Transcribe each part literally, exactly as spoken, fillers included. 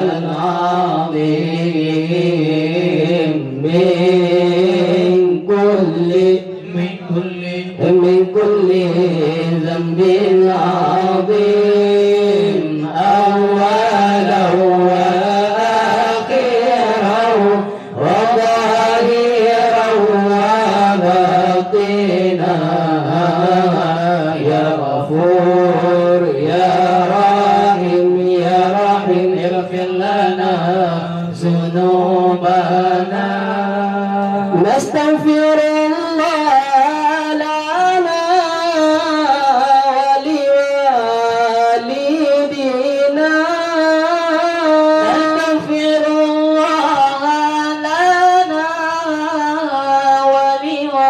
العظيم من كل، من كل، من كل ذنب عظيم، أوله وآخره وظاهره وباطنه. يا غفور، يا رحيم، يا رحيم، اغفر لنا ذنوبنا. نستغفر الله لنا ولوالدينا. نستغفر الله لنا ولوالدينا.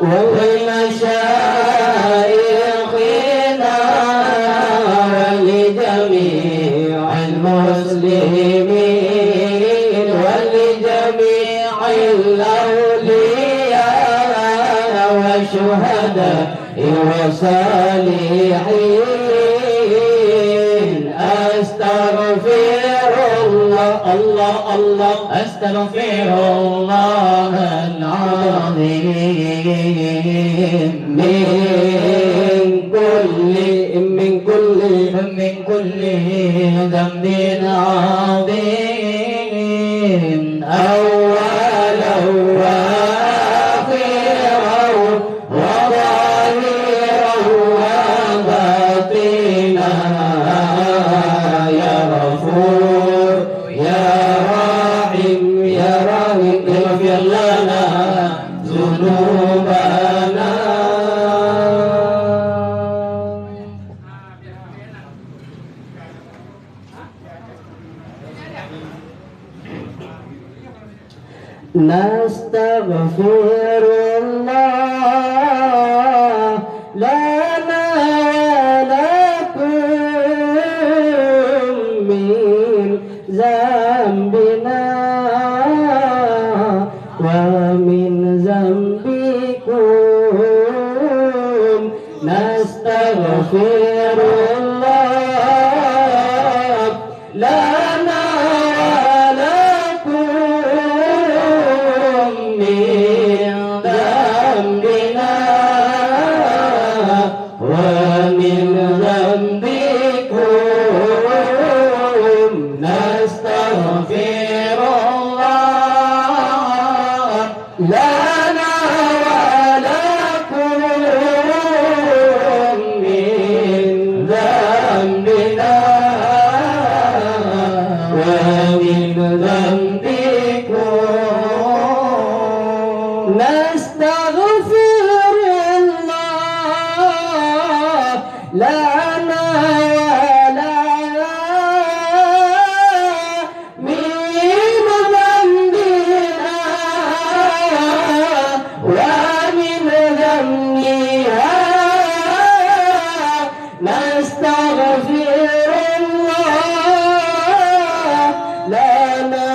ولمشايخنا ولجميع المسلمين ولجميع الأولياء والشهداء والصالحين. أستغفر الله، الله، الله. أستغفر الله العظيم من كل، من كل، من كل ذنب عظيم، أوله وآخره وظاهره وباطنه. يا غفور، يا رحيم، يا رحيم، اغفر لنا ذنوبنا. نستغفر الله لنا ولكم من ذنبنا ومن ذنبكم. نستغفر الله لنا ولكم من ذنبنا ومن ذنبكم. نستغفر الله لنا ولكم من ذنبنا ومن ذنبكم. نستغفر الله لنا ولكم من ذنبنا ومن ذنبها. نستغفر الله لنا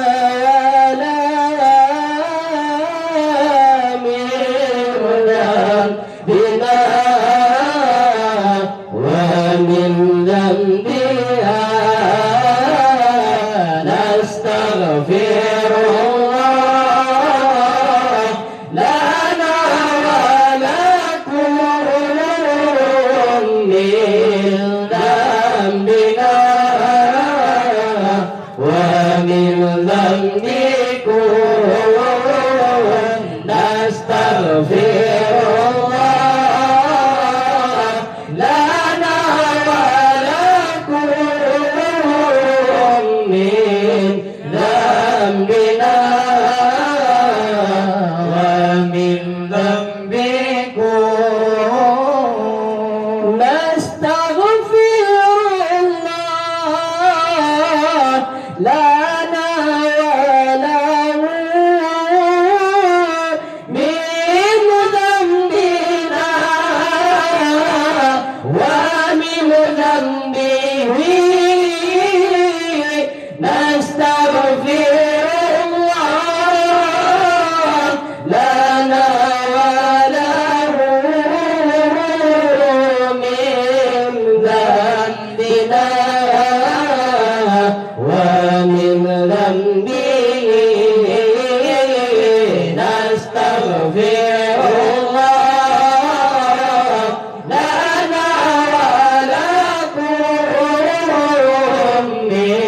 ولكم من ذنبنا ومن ذنبها. نستغفر الله لنا ولكم من ذنبنا ومن ذنبكم. نستغفر الله لنا ولكم من ذنبنا ومن ذنبكم. نستغفر الله لنا ولهم من ذنبنا ومن ذنبه. نستغفر الله لنا وله من ذنب ومن ذنبي نستغفر الله لنا ولكم من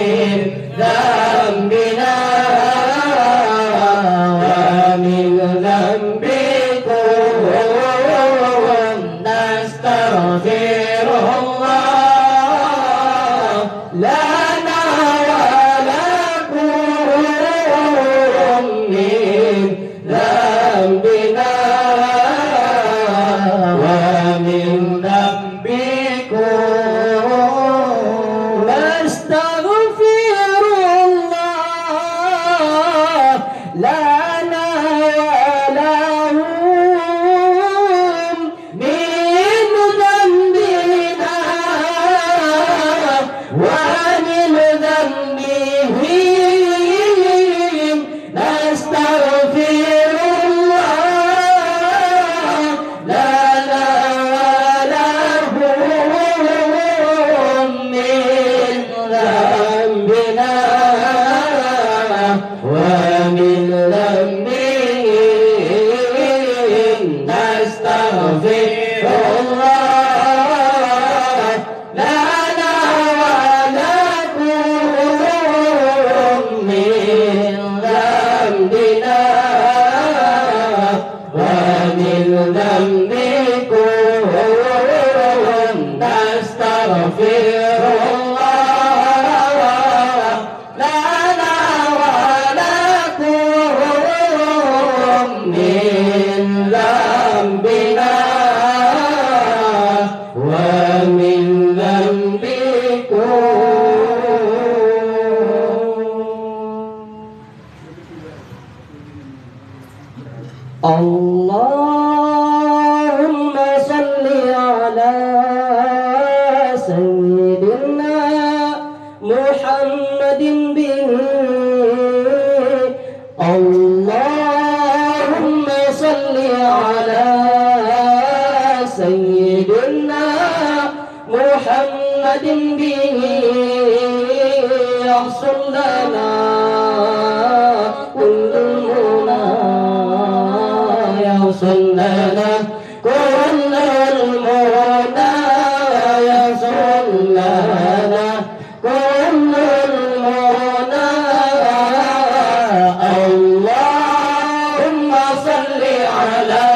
ذنبنا ومن ذنبكم نستغفر الله لنا ولكم من ذنبنا ومن ذنبكم نستغفر الله لنا ولهم من ذنبنا ومن ذنبهم نستغفر الله لنا ولهم من ذنبنا ومن ذنبهم نستغفر الله لنا ولكم من ذنبنا ومن ذنبكم نستغفر الله لنا ولكم من ذنبنا ومن ذنبكم. اللهم صل على سيدنا محمد به. اللهم صل على سيدنا محمد به يحصل لنا كل منى، يحصل لنا كل المنى، يحصل لنا كل المنى. اللهم صل على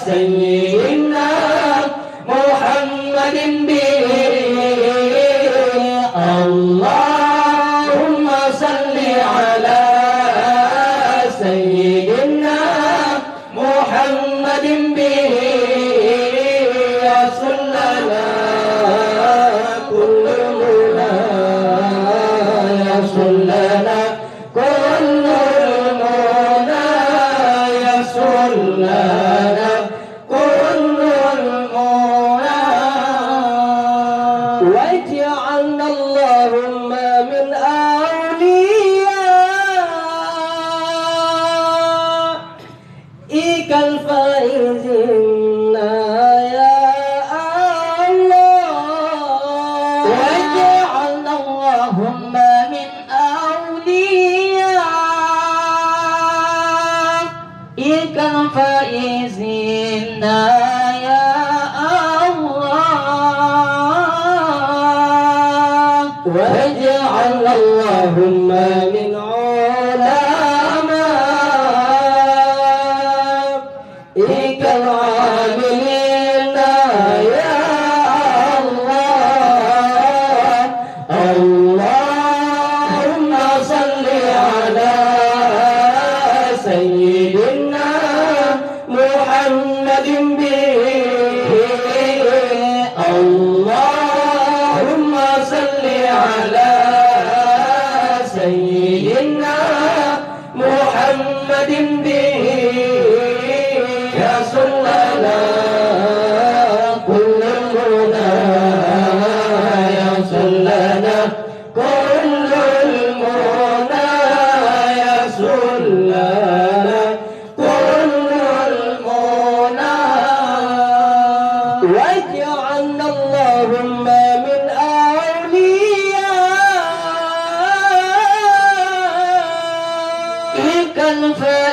سيدنا محمد به. اللهم صل على سيدنا محمد به يحصل لنا كل منى، يحصل لنا كل المنى، يحصل لنا كل المنى. واجعلنا اللهم من أوليائك الفائزين يا الله. واجعلنا اللهم من أوليائك الفائزين يا الله. واجعلنا اللهم من علمائك العاملين يا الله. اللهم صل على سيدنا محمد به. اللهم صل على سيدنا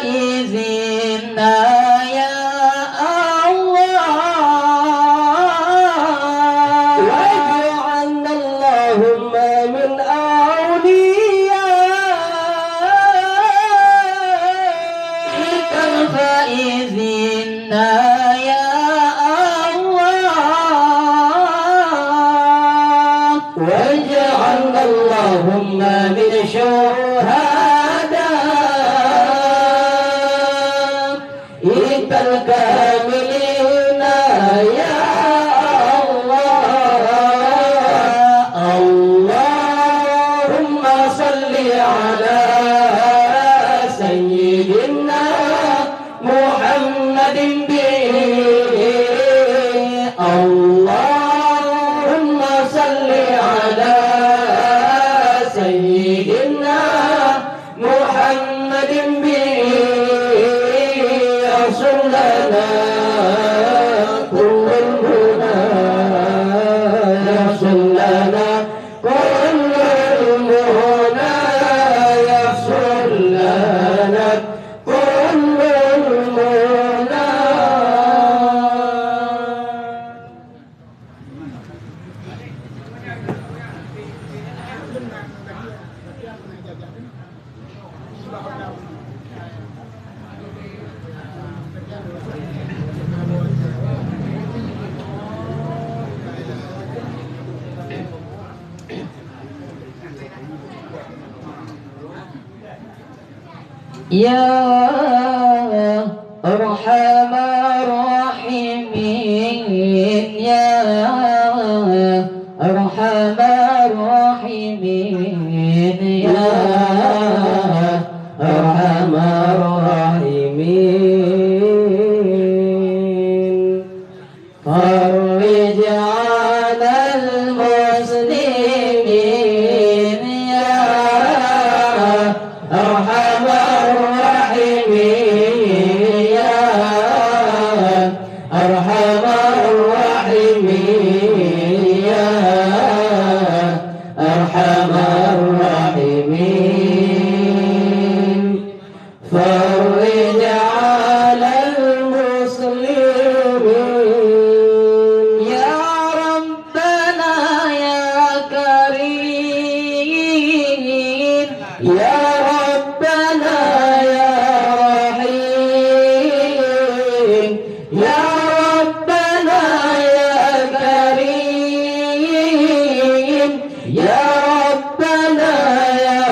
إذنا يا الله. واجعلنا اللهم من أوليائك الفائزين يا الله. واجعلنا اللهم من شهداء الكاملين يا الله. اللهم صل على سيدنا محمد به. اللهم صل على سيدنا محمد به. يحصل لنا كل المنى، يحصل لنا كل المنى، يحصل لنا كل المنى. يا أرحم الراحمين، يا أرحم الراحمين، يا أرحم الراحمين. فرج على المسلمين يا أرحم الراحمين، يا أرحم الراحمين، يا أرحم الراحمين. فرج على المسلمين يا ربنا يا كريم، يا ربنا يا رحيم، يا ربنا يا كريم، يا ربنا يا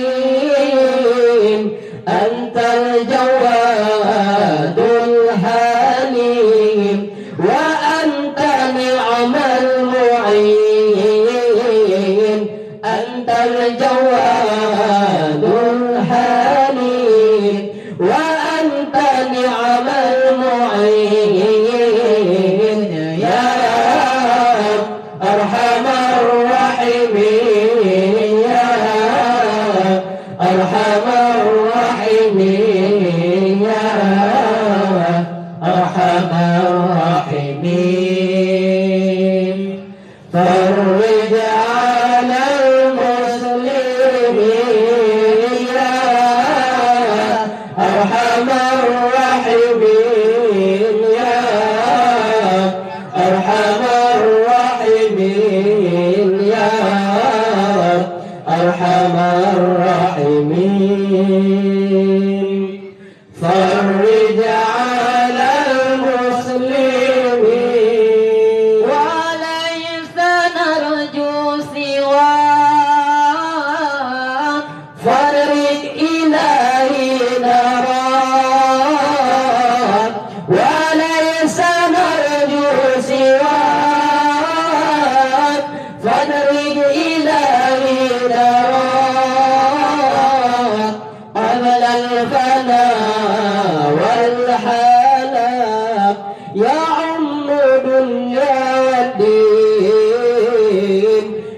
رحيم، أنت الجواد الحليم، وأنت نعم المعين، أنت الجواد الحليم، وأنت نعم المعين، يا أرحم الراحمين، يا أرحم الراحمين، يا أرحم الراحمين. فرج على المسلمين يا أرحم الراحمين، يا أرحم الراحمين، يا أرحم الراحمين. فرج على المسلمين. وليس نرجو سواك. فرج إلهي نراك. وليس نرجو سواك. فرج إلهي نراك. قبل الفنا والهلاك يعم دنيا والدين.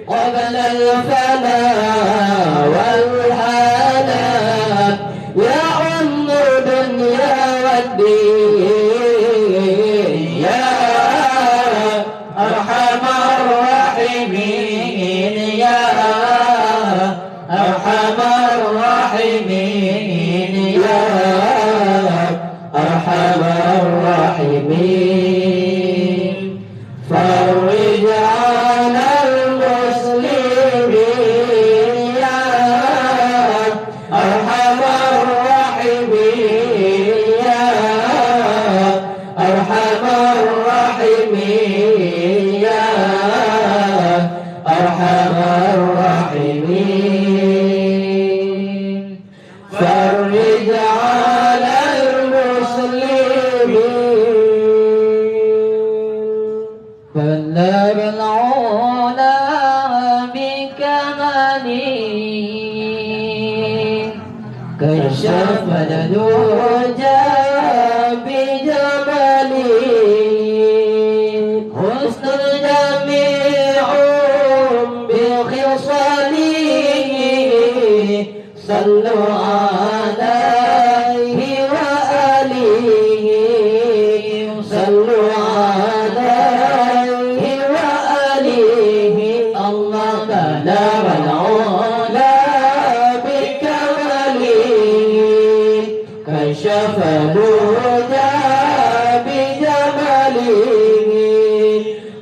قبل الفنا والهلاك يعم دنيا والدين. يا أرحم الراحمين، يا أرحم الراحمين، العلا بكماله، كشف الدجى بجماله، حسن جامع بخصاله، صلوا عليه وآله، صلوا عليه وآله. الله بلغ العلا بكماله، كشف الدجى بجماله،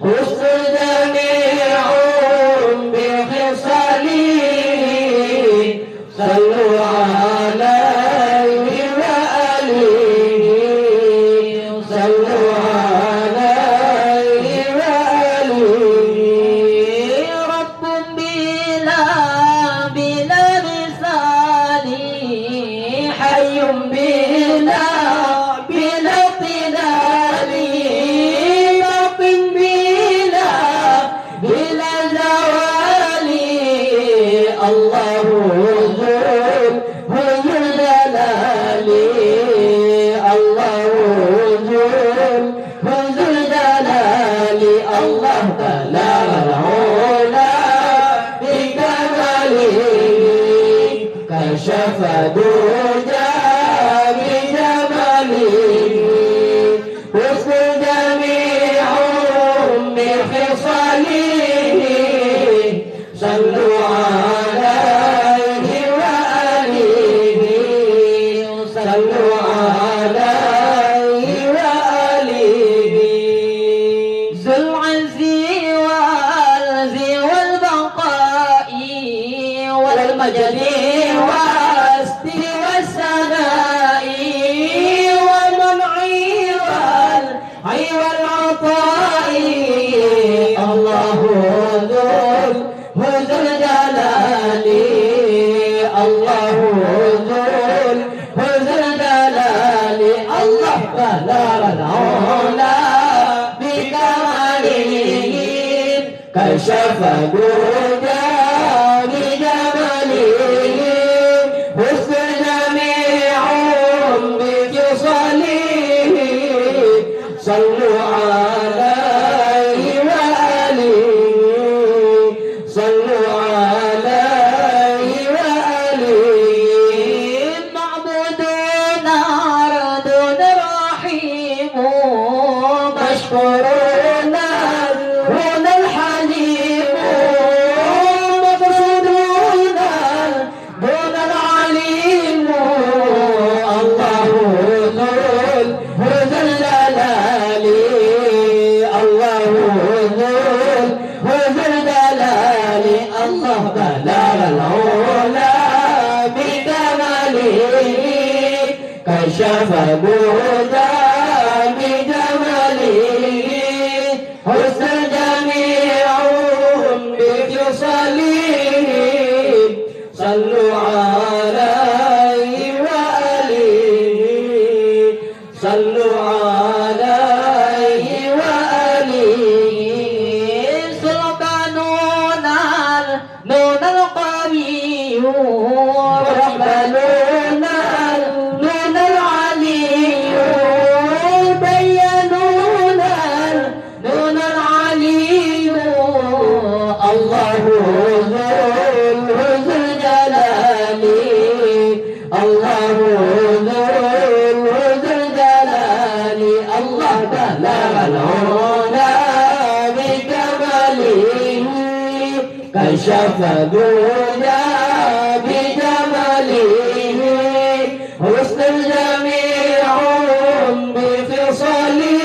حسن جامع بخصاله، صلوا عليه وآله، صلوا عليه وآله. رب بلا، بلا مثال، حي بلا، بلا طلال، باق بلا، بلا زوال. الله ذو، ذو الجلال، الله ذو، ذو الجلال. الله بلغ العلا بكماله، كشف الدجى بجماله، حسن جامع بخصاله، صلوا عليه وآله، صلوا عليه وآله. ذو العز والعز والبقاء والمجد والسطو والثناء والمنع والعي والعطاء. الله ذو، ذو الجلال، الله ذو، ذو الجلال. الله بلغ العلا بكماله، كشف الدجى بجماله، حسن جامع بخصاله، صلوا عليه وآله، صلوا عليه وآله. معبودنا ربنا الرحيم، مشكورنا هنا الحليم، مقصودنا هنا العليم. الله ذو، ذو الجلال، الله ذو، ذو الجلال. الله بلغ العلا بكماله، كشف الدجى بجماله، حسن جامع بخصاله، صلوا عليه وآله، صلوا عليه وآله. سلطاننا نون القوي، رحمننا نون العلي، دياننا نون العلي. الله ذو، ذو الجلال، الله ذو، ذو الجلال. الله بلغ العلا بكماله، كشف الدجى بجماله، حسن جامع بخصاله،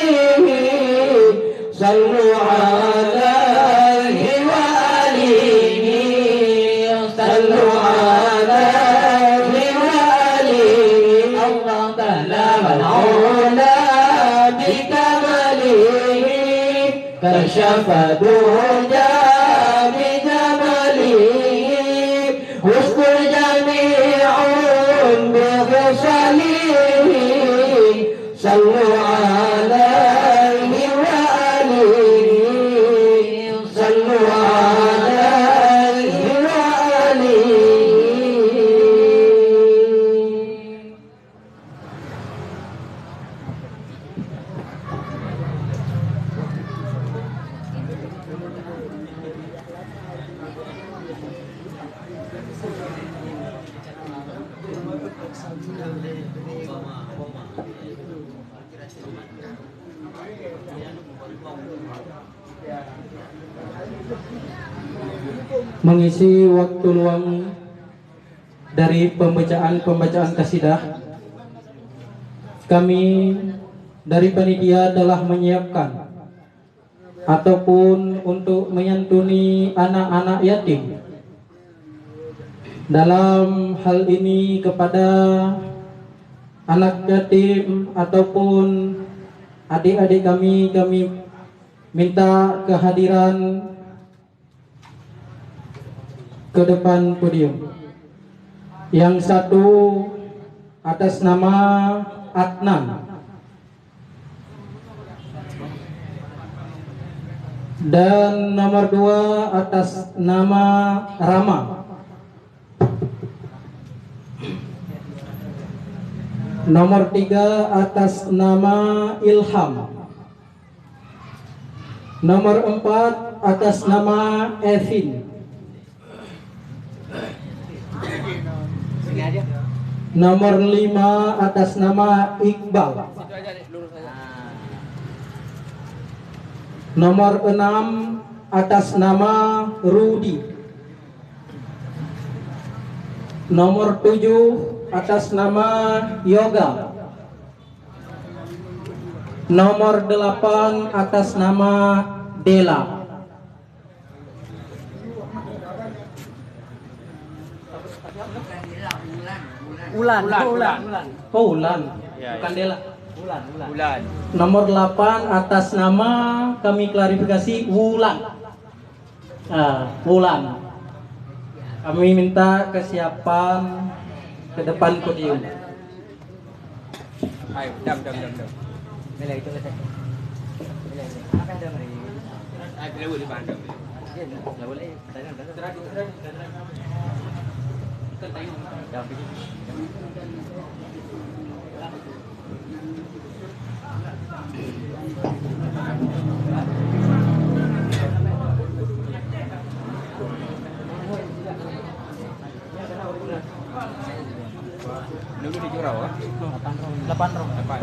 صلوا عليه وآله، صلوا عليه وآله. الله بلغ العلا بكماله، كشف الدجى بجماله، حسن جامع بخصاله، صلوا عليه وآله، صلوا Mengisi waktu luang dari pembacaan-pembacaan kasidah, kami dari panitia telah menyiapkan ataupun untuk menyantuni anak-anak yatim. Dalam hal ini kepada anak yatim ataupun adik-adik kami, kami minta kehadiran ke depan podium. Yang satu atas nama Adnan. Dan nomor dua atas nama Rama. Nomor tiga atas nama Ilham. Nomor empat atas nama Evin. Nomor lima atas nama Iqbal. Nomor enam atas nama Rudi. Nomor tujuh atas nama Yoga. Nomor delapan atas nama Dela. Ulan, Ulan, oh, Ulan, Ulan. Ulan. Oh, Ulan. Ya, bukan ya. Dela. Ulan, Ulan. Ulan. Nomor delapan atas nama, kami klarifikasi, Wulan. Ah, Wulan. Kami minta kesiapan ke depan podium. Hai, dam, dam, dam, dam. Bila itu lah. Bila itu. Apa yang dam ni? Hai, bila boleh, dam. Dia nak, bila boleh. Tanya, tanya. Tanya, tanya. Dam, pergi. Dulu di Jurau, ah? Lapan round. Lapan round. Lapan.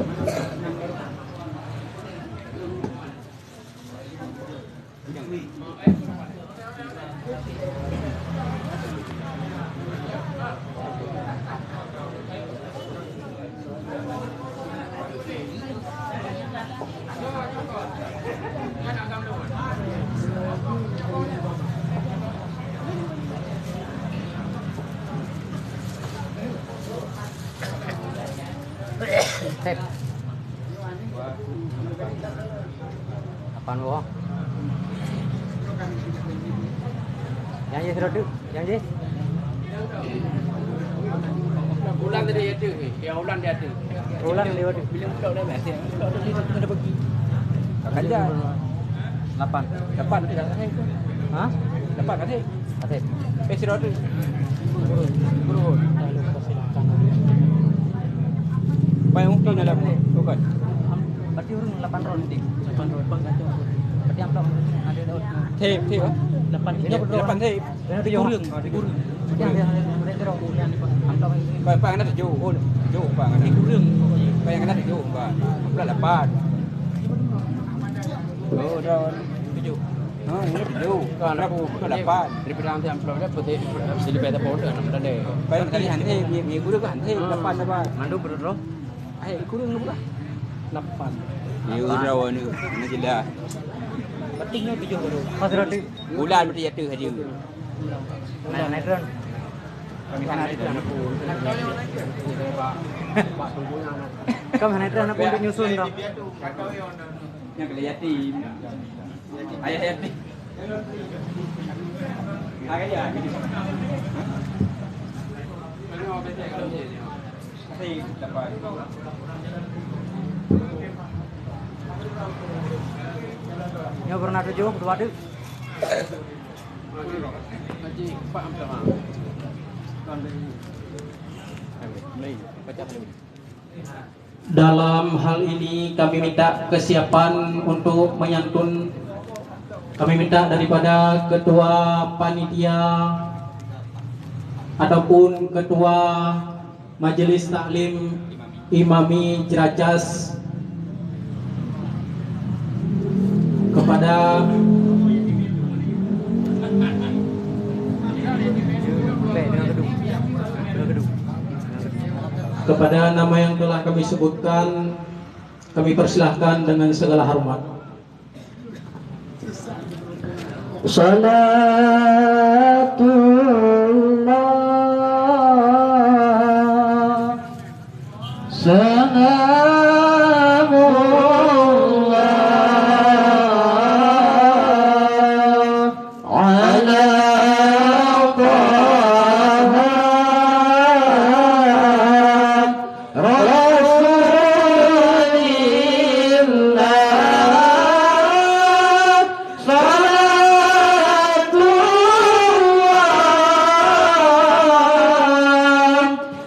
Sip. Lapan boh. Nyang jih sidroe teuk, nyang jih. Ulang tadi ada, eh. Ya, ulang dia ada. Ulang dia ada. Bila ulang dah biasa. Ulang dah biasa. Ada pergi. Kerja. Lapan. Lapan. Ha? Lapan kasih. Kasih. Eh, sidroe teuk. Guru. Guru. Pakai mungkin dalam. Bukan. Berarti ureueng lapan round. Lapan round. Berarti amplop ada daun. Tape, tape, ah? Lapan. Ini lapan tape. Ada tujuh. Kurang. Ah, ada kurang. Berarti ada, ada, ada terus. Amplop ini. Pak, Pak, ada tujuh. Oh, tujuh, Pak, ada. Kurang. Pak, yang ada tujuh, Pak. Amplop lapan. Oh, dah tujuh. Ha, ini tujuh. Kan berapa? Lapan. Daripada nanti amplop dia, putih, silibet apa order, nama tadi. Pak, yang tadi nanti, mi-, minggu tu kan, nanti lapan apa? Mandu berapa? Hai, kurang berapa? Lapan. Ya, udah, wan, ni jelas. Berarti ni tujuh baru. Pas berarti. Bulan berarti jatuh saja. Nah, naik turun. Kami sana itu anak pun. Kami sana itu anak pun untuk nyusun tau. Yang kena yatim. Ayah yatim. Ayah yatim. Nyoe pernah tujuh, dua dek. Dalam hal ini kami minta kesiapan untuk menyantun, kami minta daripada ketua panitia ataupun ketua Majelis Taklim Imami Ciracas, kepada kepada nama yang telah kami sebutkan, kami persilahkan dengan segala hormat. Salatullah, salamullah ala Taha Rasulillah, salatullah,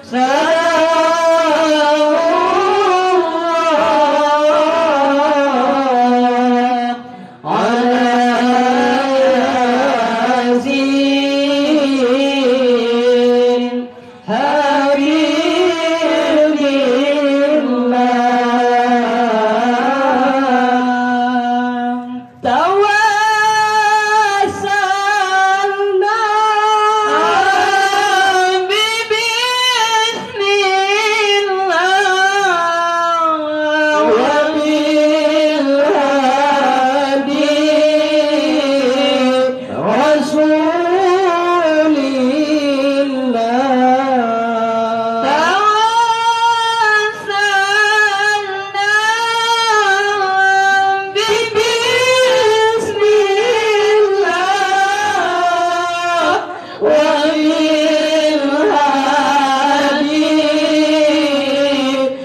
salamullah ala Yasin. Habibillah. Tawassalna bibismillah wa bil hadi Rasulillah. Tawassalna bibismillah wa bil hadi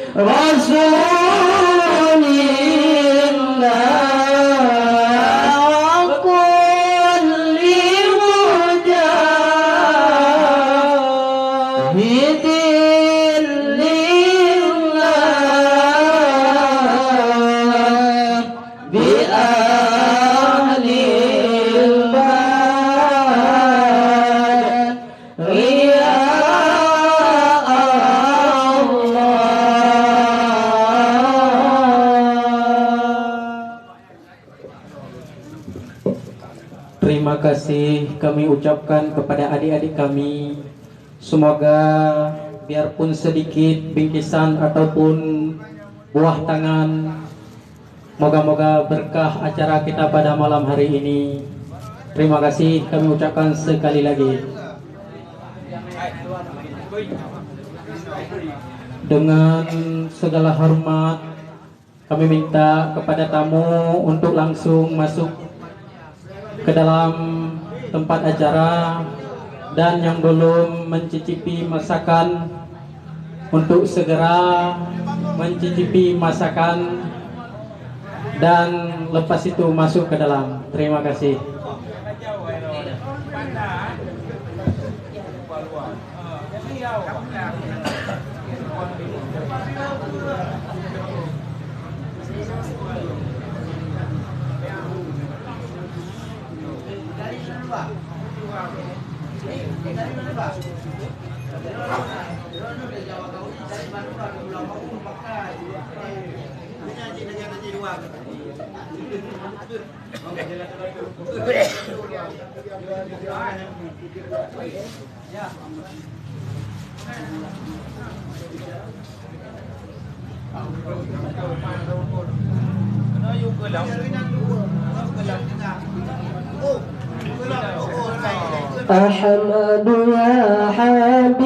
Rasulillah wa kulli mujahidin lillah bi ahlil bad. Ya Allah. Terima kasih kami ucapkan kepada adik-adik kami. Semoga biarpun sedikit bingkisan ataupun buah tangan, moga-moga berkah acara kita pada malam hari ini. Terima kasih kami ucapkan sekali lagi. Dengan segala hormat, kami minta kepada tamu untuk langsung masuk ke dalam tempat acara, dan yang belum mencicipi masakan untuk segera mencicipi masakan dan lepas itu masuk ke dalam. Terima kasih. Ahmadu ya habibi,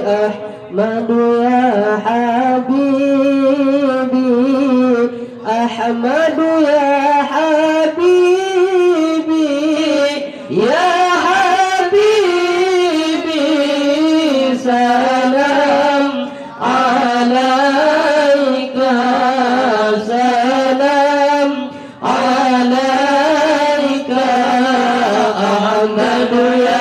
Ahmadu ya habibi, Ahmadu ya habibi, ya habibi, salam alaika, salam alaika, Ahmadu ya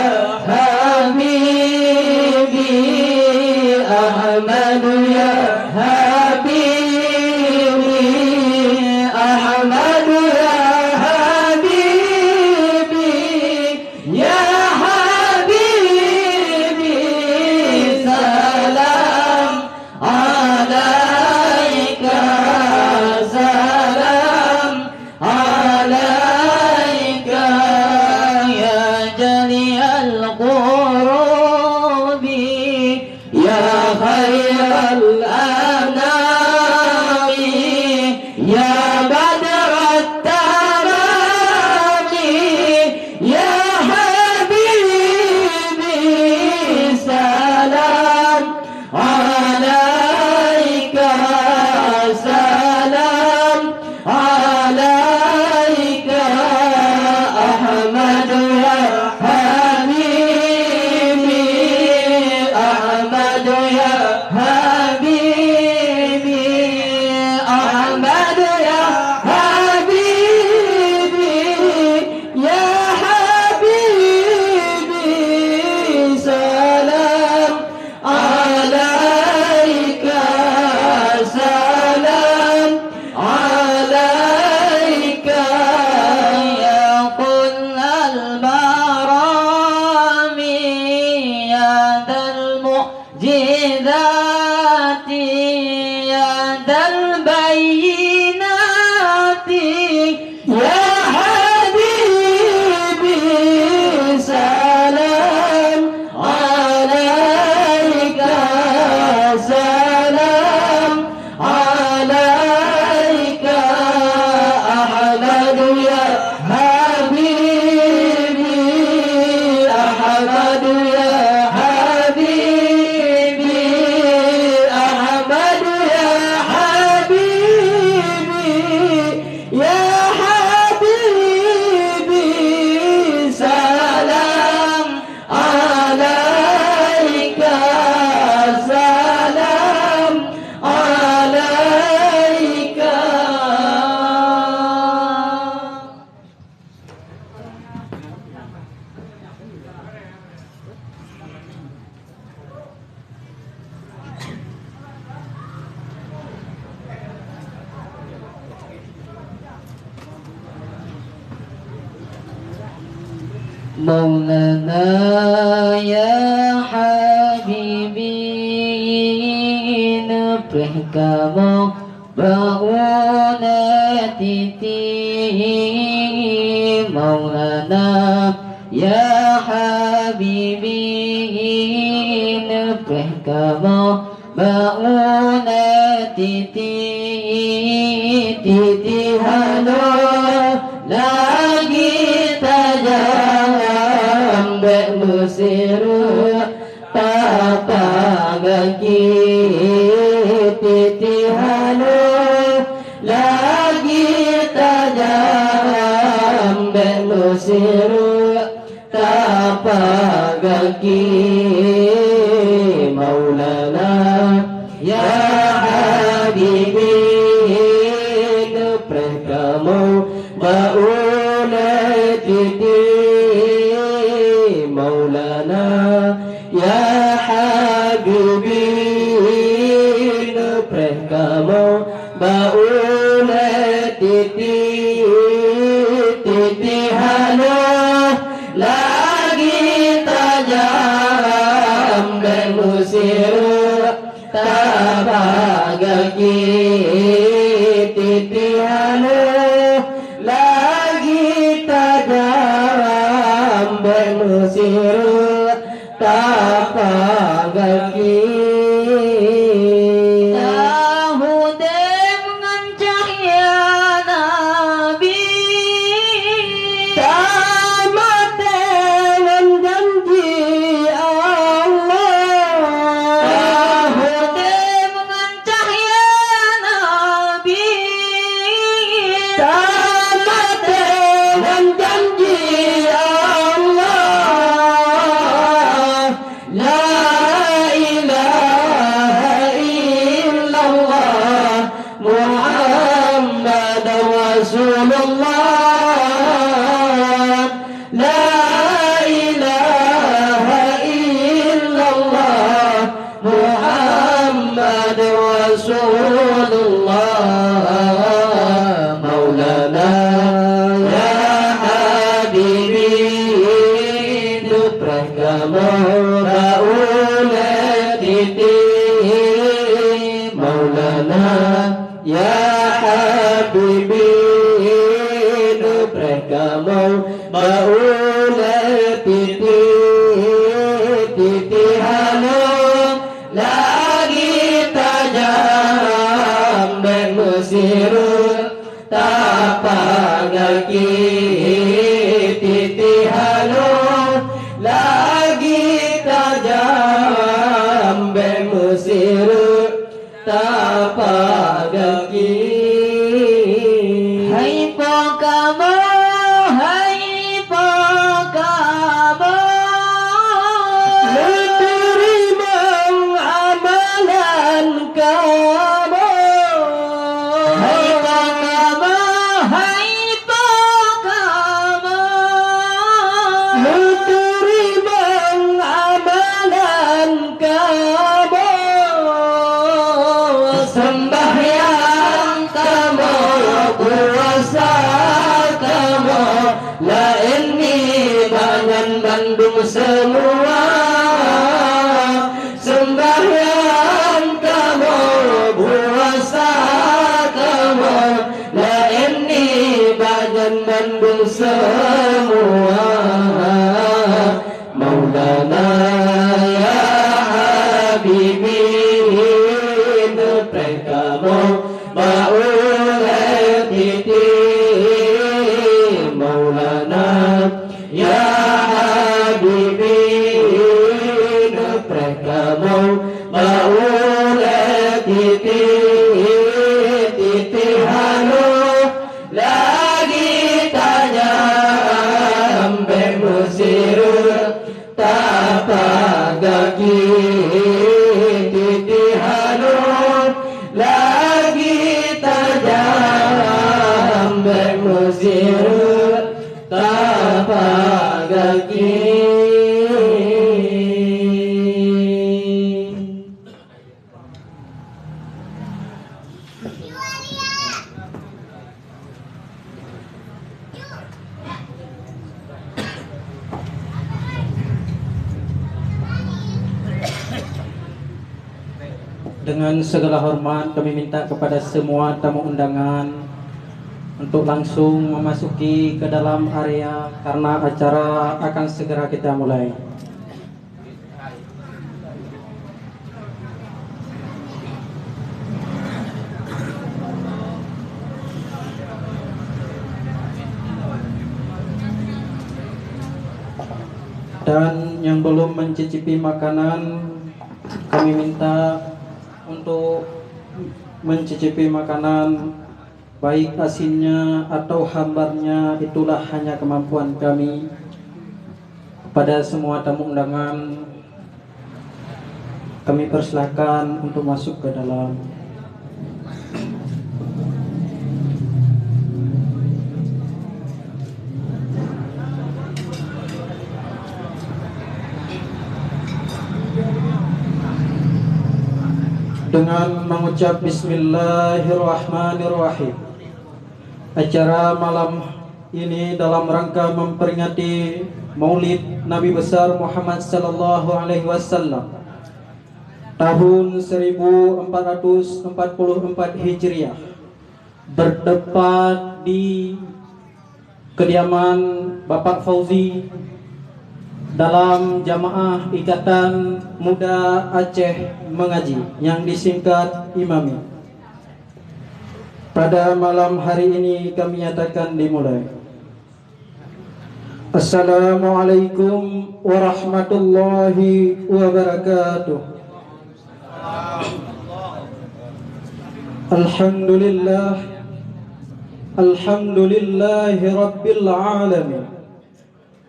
Maulana ya habibi, neupreh kamoe bak ulée titi. Maulana ya habibi, neupreh kamoe bak ulée titi, titi hana lagi tajam, bék meusireuk tapak gaki, titi hana lagi tajam, bék meusireuk tapak gaki. Maulana ya habibi, neupreh kamoe bak ulée titi. Maulana ya habibi, neupreh kamoe bak ulée titi, titi hana lagi tajam, bék meusireuk tapak gaki, titi hana lagi tajam, bék meusireuk tapak gaki. Taudeb ngon cahya Nabi, tamaté ngon janji Allah. Taudeb ngon cahya Nabi, tamaté ngon janji Allah. La ilaha illallah Muhammadur Rasulullah. La ilaha illallah Muhammadur Rasulullah. Maulana ya habibi, neupreh kamoe bak ulée titi. Maulana ya habibi, neupreh kamoe bak ulée titi, titi hana lagi tajam, bék meusireuk tapak gaki, titi hana lagi tajam, bék meusireuk tapak gaki. Hai po kamoe, hai po kamoe, neuteurimong amalan kamoe. Hai po kamoe, hai po kamoe, neuteurimong amalan kamoe. Seumbahyang kamoe, puasa kamoe, laén nibak nyan bandum seumua. Seumbahyang kamoe, puasa kamoe, laén nibak nyan bandum seumua. Maulana ya habibi, neupreh kamoe bak ulée titi. Maulana ya habibi, neupreh kamoe bak ulée titi, titi hana lagi tajam, bék meusireuk tapak gaki, titi hana lagi tajam, bék meusireuk tapak gaki. Dengan segala hormat kami minta kepada semua tamu undangan untuk langsung memasuki ke dalam area karena acara akan segera kita mulai. Dan yang belum mencicipi makanan, kami minta untuk mencicipi makanan, baik asinnya atau hambarnya, itulah hanya kemampuan kami. Kepada semua tamu undangan, kami persilakan untuk masuk ke dalam. Dengan mengucap bismillahirrahmanirrahim. Acara malam ini dalam rangka memperingati Maulid Nabi Besar Muhammad sallallahu alaihi wasallam tahun seribu empat ratus empat puluh empat Hijriah, bertepat di kediaman Bapak Fauzi dalam jamaah Ikatan Muda Aceh Mengaji yang disingkat IMAMI. Pada malam hari ini kami nyatakan dimulai. Assalamualaikum warahmatullahi wabarakatuh. Alhamdulillah. Alhamdulillahi rabbil alamin.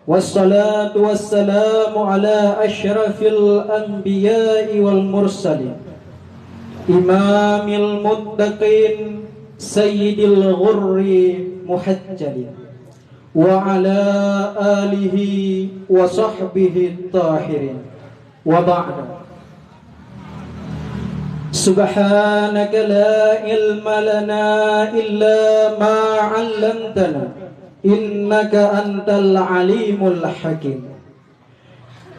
Wassalatu wassalamu ala asyrafil anbiya'i wal mursalin, imamil muttaqin, sayyidil ghurri muhajjalin, wa ala alihi wa sahbihi tahirin. Wa ba'du. Subhanaka la ilma lana illa ma 'allamtana, innaka antal alimul hakim.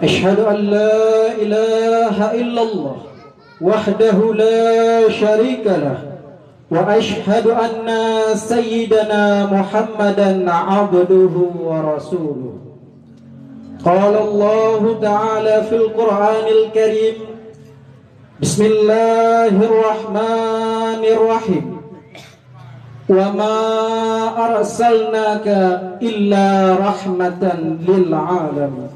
Asyhadu an la ilaha illallah wahdahu la syarika lah, wa asyhadu anna sayyidana Muhammadan abduhu wa rasuluh. Qala Allahu ta'ala fil Qur'anil Karim, bismillahirrahmanirrahim. Wa ma arsalnaka illa rahmatan lil alamin.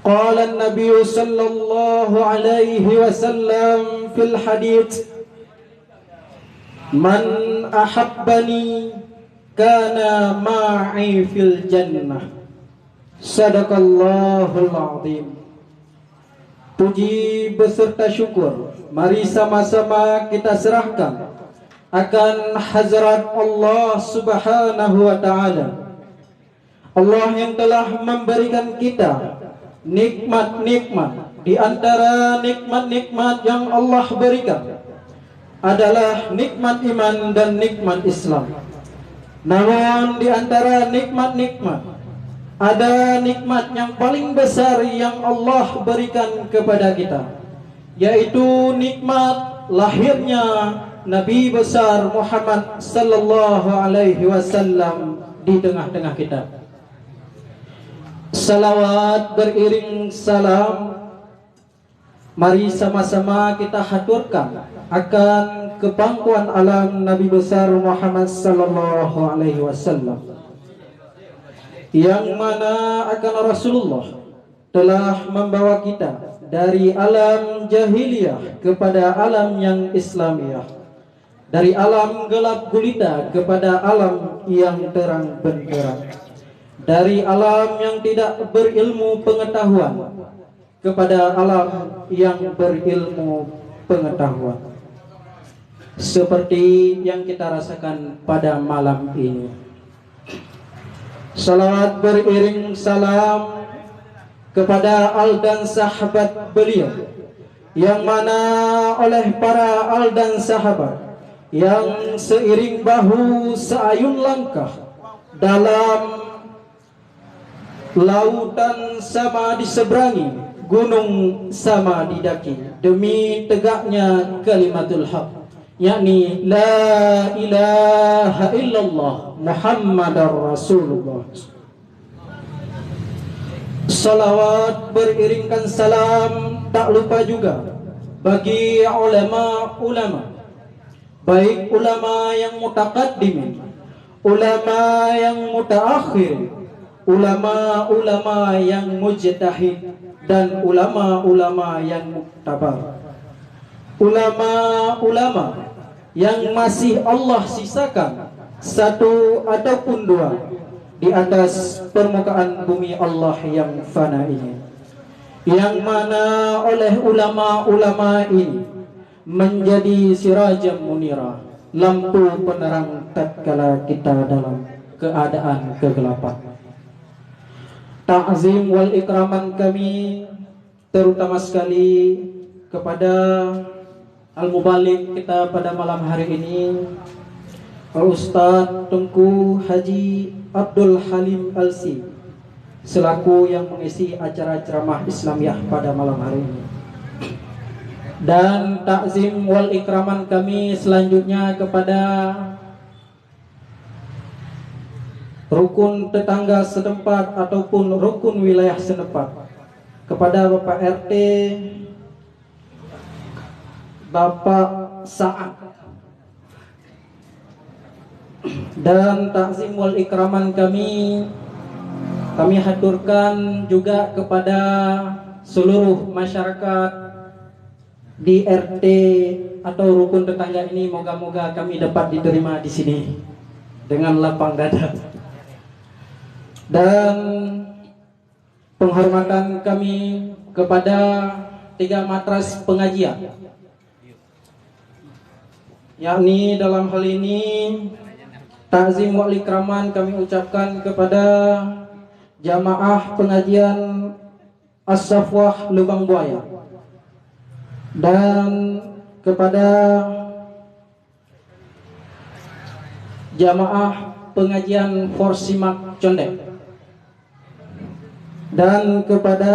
Qala an-Nabi sallallahu alaihi wasallam fil hadits, "Man ahabbani kana ma'i fil jannah." Sadaqallahul azim. Puji beserta syukur mari sama-sama kita serahkan akan hazrat Allah Subhanahu wa Ta'ala. Allah yang telah memberikan kita nikmat-nikmat. Di antara nikmat-nikmat yang Allah berikan adalah nikmat iman dan nikmat Islam. Namun, di antara nikmat-nikmat, ada nikmat yang paling besar yang Allah berikan kepada kita, yaitu nikmat lahirnya Nabi besar Muhammad sallallahu alaihi wasallam di tengah-tengah kita. Salawat beriring salam, mari sama-sama kita haturkan akan kepangkuan alam Nabi besar Muhammad sallallahu alaihi wasallam, yang mana akan Rasulullah telah membawa kita dari alam jahiliyah kepada alam yang Islamiyah, dari alam gelap gulita kepada alam yang terang benderang, dari alam yang tidak berilmu pengetahuan kepada alam yang berilmu pengetahuan. Seperti yang kita rasakan pada malam ini. Salawat beriring salam kepada al dan sahabat beliau, yang mana oleh para al dan sahabat yang seiring bahu seayun langkah dalam lautan sama diseberangi, gunung sama didaki demi tegaknya kalimatul haq, yakni la ilaha illallah Muhammadar Rasulullah. Salawat beriringkan salam tak lupa juga bagi ulama-ulama, baik ulama yang mutakaddimin, ulama yang mutaakhirin, ulama-ulama yang mujtahid, dan ulama-ulama yang muktabar. Ulama-ulama yang masih Allah sisakan satu ataupun dua di atas permukaan bumi Allah yang fana ini, yang mana oleh ulama-ulama ini menjadi sirajan munira, lampu penerang tatkala kita dalam keadaan kegelapan. Takzim wal ikraman kami terutama sekali kepada al-mubalig kita pada malam hari ini, Al-Ustaz Teungku Haji Abdul Halim Alsi, selaku yang mengisi acara ceramah Islamiah pada malam hari ini. Dan takzim wal ikraman kami selanjutnya kepada rukun tetangga setempat ataupun rukun wilayah setempat, kepada Bapak R T, Bapak Saad. Dan takzim wal ikraman kami, kami haturkan juga kepada seluruh masyarakat di R T atau rukun tetangga ini, moga-moga kami dapat diterima di sini dengan lapang dada. Dan penghormatan kami kepada tiga matras pengajian, yakni dalam hal ini takzim wal ikraman kami ucapkan kepada jamaah pengajian As-Safwah Lubang Buaya dan kepada jamaah pengajian Forsimak Condek dan kepada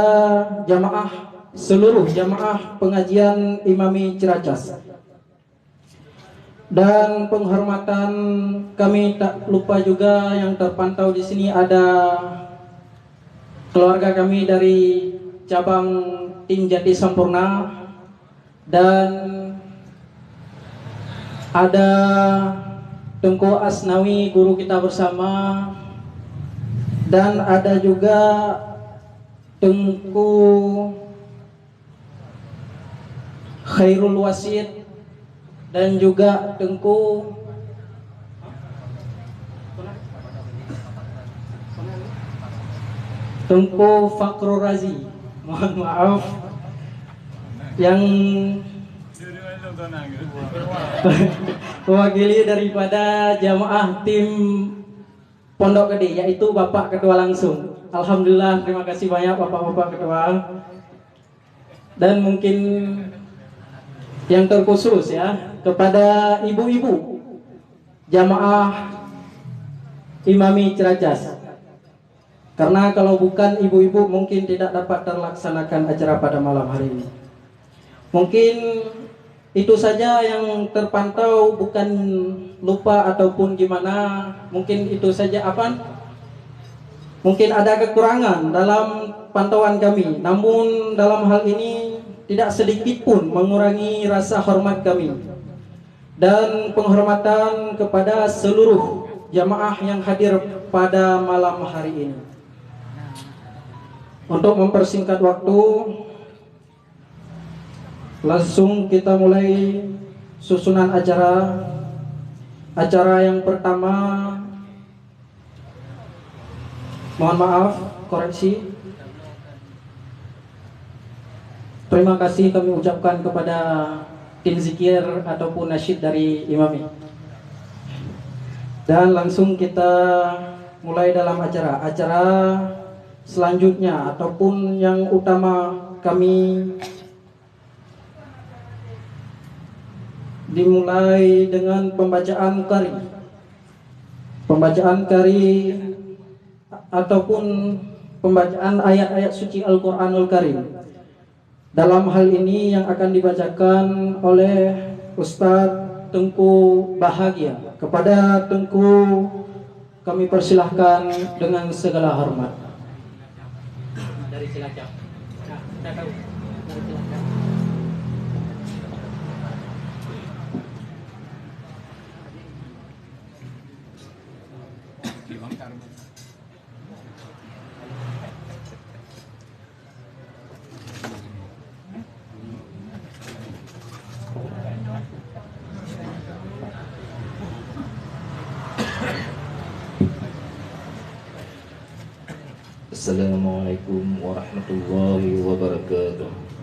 jamaah, seluruh jamaah pengajian Imami Ciracas. Dan penghormatan kami tak lupa juga yang terpantau di sini ada keluarga kami dari cabang tim Jati Sampurna dan ada Teungku Asnawi, guru kita bersama, dan ada juga Teungku Khairul Wasit dan juga Teungku Teungku Fakhrul Razi. Mohon maaf, yang mewakili daripada jamaah tim Pondok Gede, yaitu Bapak Ketua langsung. Alhamdulillah, terima kasih banyak Bapak-bapak Ketua. Dan mungkin yang terkhusus ya, kepada ibu-ibu jamaah Imami Ciracas. Karena kalau bukan ibu-ibu, mungkin tidak dapat terlaksanakan acara pada malam hari ini. Mungkin itu saja yang terpantau, bukan lupa ataupun gimana. Mungkin itu saja, apa? Mungkin ada kekurangan dalam pantauan kami. Namun dalam hal ini tidak sedikit pun mengurangi rasa hormat kami dan penghormatan kepada seluruh jamaah yang hadir pada malam hari ini. Untuk mempersingkat waktu, langsung kita mulai susunan acara. Acara yang pertama, mohon maaf, koreksi. Terima kasih kami ucapkan kepada tim zikir ataupun nasyid dari Imami. Dan langsung kita mulai dalam acara. Acara selanjutnya ataupun yang utama kami dimulai dengan pembacaan qari. Pembacaan qari ataupun pembacaan ayat-ayat suci Al-Qur'anul Karim. Dalam hal ini yang akan dibacakan oleh Ustadz Teungku Bahagia. Kepada Teungku kami persilahkan dengan segala hormat. Dari Cilacap. Nah, kita tahu. Dari Cilacap. Assalamualaikum warahmatullahi wabarakatuh.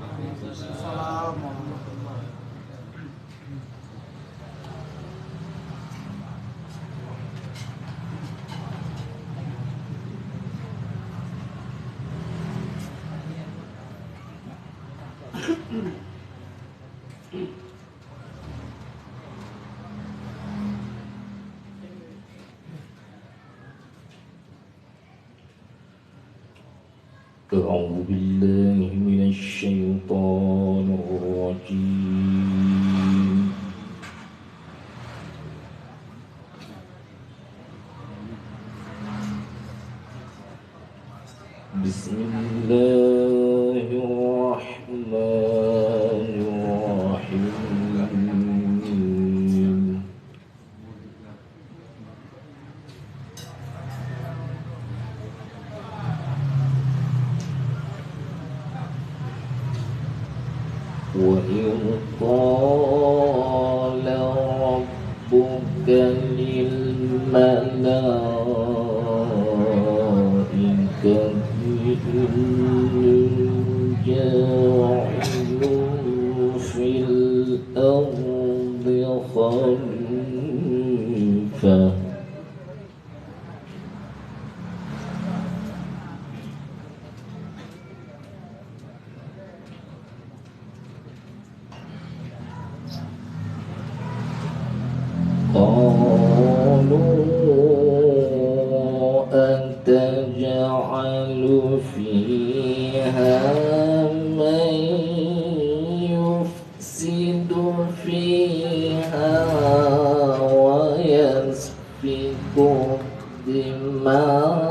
أعوذ بالله من الشيطان الرجيم. بسم الله الرحمن الرحيم. وإذ قال ربك للملائكة إني جاعل في الأرض خليفة. قالوا أتجعل فيها من يفسد فيها ويسفك الدماء.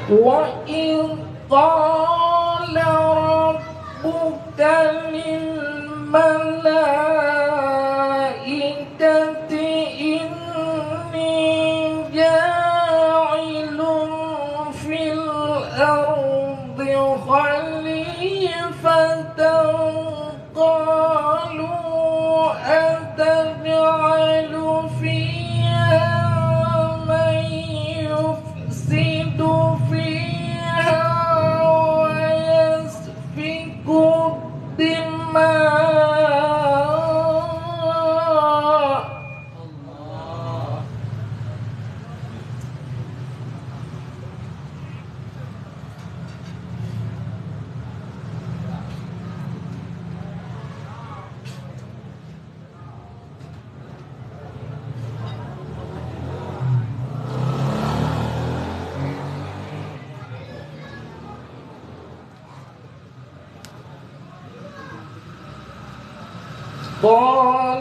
وإذ قال ربك للملائكة إني جاعل في الأرض خليفة قالوا أتجعل فيها من يفسد فيها ويسفك الدماء.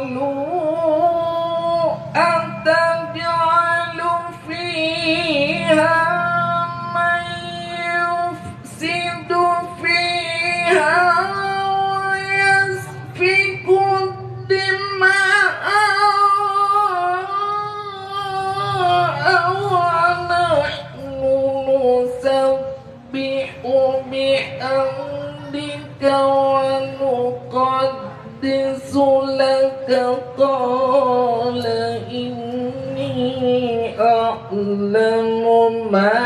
قالوا أتجعل فيها من يفسد فيها ويسفك الدماء ونحن نسبح بحمدك ونقدس لك. قال إني أعلم ما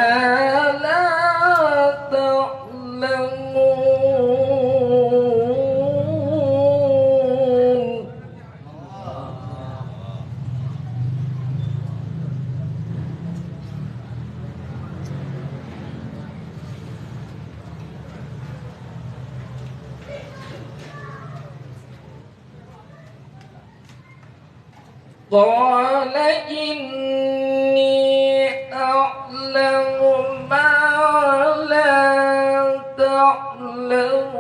لا تعلمون. قال إني أعلم ما لا تعلمون.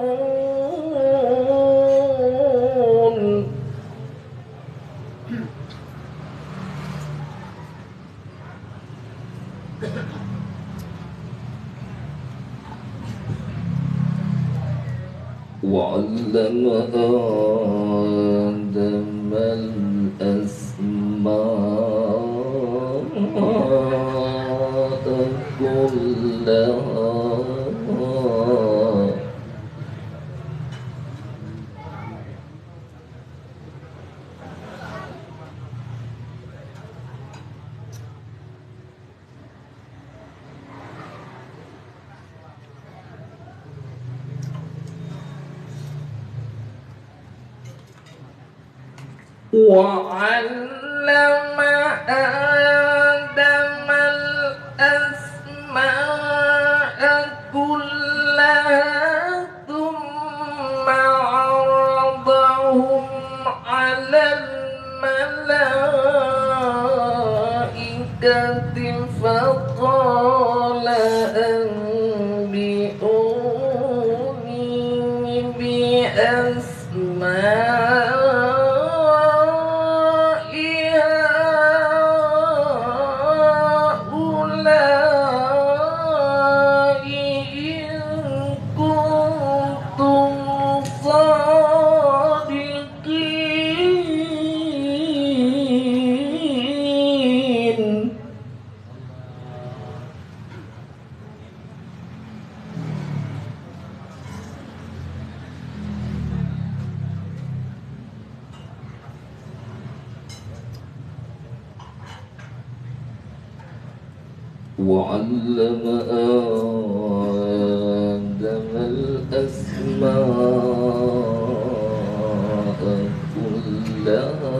وعلم آدم الأسماء كلها. وعلم آدم الأسماء كلها ثم عرضهم على الملائكة فقال أنبئوني بأسماء هؤلاء إن كنتم صادقين. وعلم آدم الأسماء كلها.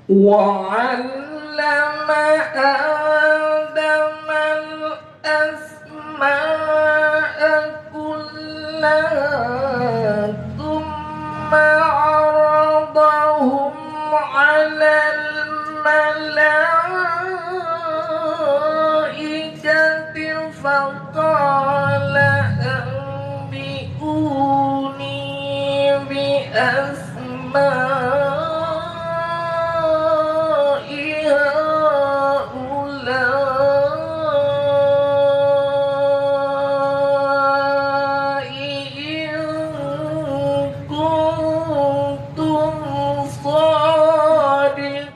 وعلم آدم الأسماء كلها ثم عرضهم على الملائكة فقال أنبئوني بأسماء هؤلاء إن كنتم صادقين.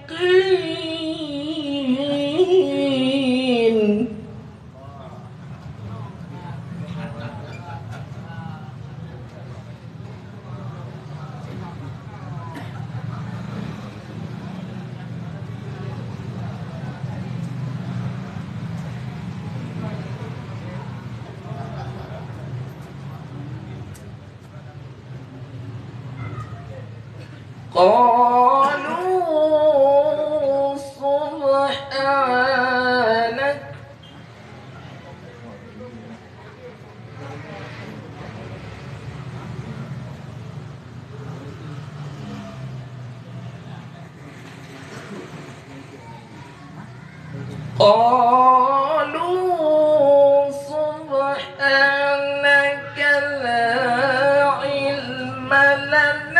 قالوا سبحانك قالوا سبحانك لا علم لنا